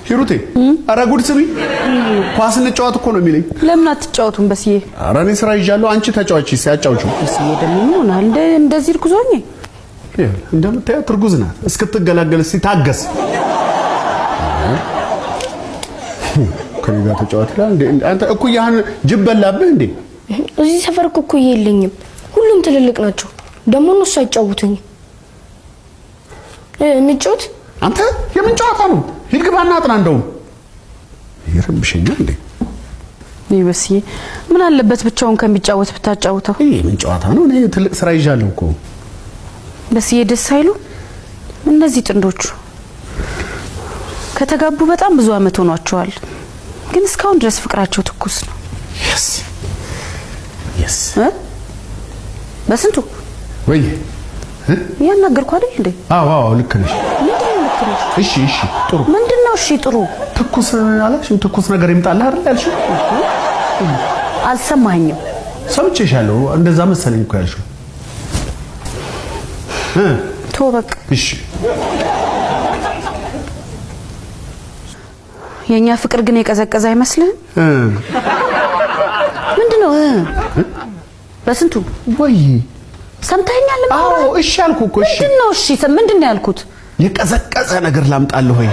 ሂሩቴ፣ ኧረ ጉድ ስሚ። ኳስ እንጫወት እኮ ነው የሚለኝ። ለምን አትጫወቱም? በስዬ ኧረ እኔ ስራ ይዣለሁ። አንቺ ተጫዋች ሲያጫውቹ። በስዬ ደግሞ ምን ሆናል? እንደዚህ እርጉዝ ሆኜ። እንደምታያት እርጉዝ ናት። እስክትገላገል እስኪ ታገስ። ከኔ ጋር ተጫወት ይላል እንዴ? አንተ እኩያህን ጅብ በላብህ እንዴ? እዚህ ሰፈር እኮ እኩያ የለኝም። ሁሉም ትልልቅ ናቸው። ደግሞ እነሱ አይጫወቱኝም። እንጫወት። አንተ የምን ጨዋታ ነው? ሂድ ግባና አጥና። እንደውም ይረብሸኛል እንዴ? ይህ በስዬ ምን አለበት ብቻውን ከሚጫወት ብታጫውተው። ይሄ የምን ጨዋታ ነው? እኔ ትልቅ ስራ ይዣለሁ እኮ። በስዬ ደስ አይሉ እነዚህ ጥንዶቹ። ከተጋቡ በጣም ብዙ አመት ሆኗቸዋል፣ ግን እስካሁን ድረስ ፍቅራቸው ትኩስ ነው። Yes yes። እ? በስንቱ። ወይ። እያናገርኩ አይደል እንዴ? አዎ አዎ፣ ልክ ነሽ። ምንድን ነው ልክ ነሽ? እሺ እሺ፣ ጥሩ። ምንድን ነው እሺ ጥሩ? ትኩስ አላልሽም? ትኩስ ነገር ይምጣልህ አይደል ያልሽው? አልሰማኸኝም። ሰምቼሻለሁ። እንደዛ መሰለኝ እኮ ያልሽው። ቶ በቃ። እሺ። የእኛ ፍቅር ግን የቀዘቀዘ አይመስልህም? እ። ምንድን ነው እ? በስንቱ። ወይ። ሰምተኸኛል? አዎ እሺ አልኩ እኮ እሺ። ምንድን ነው እሺ? ምንድን ነው ያልኩት? የቀዘቀዘ ነገር ላምጣልህ ወይ?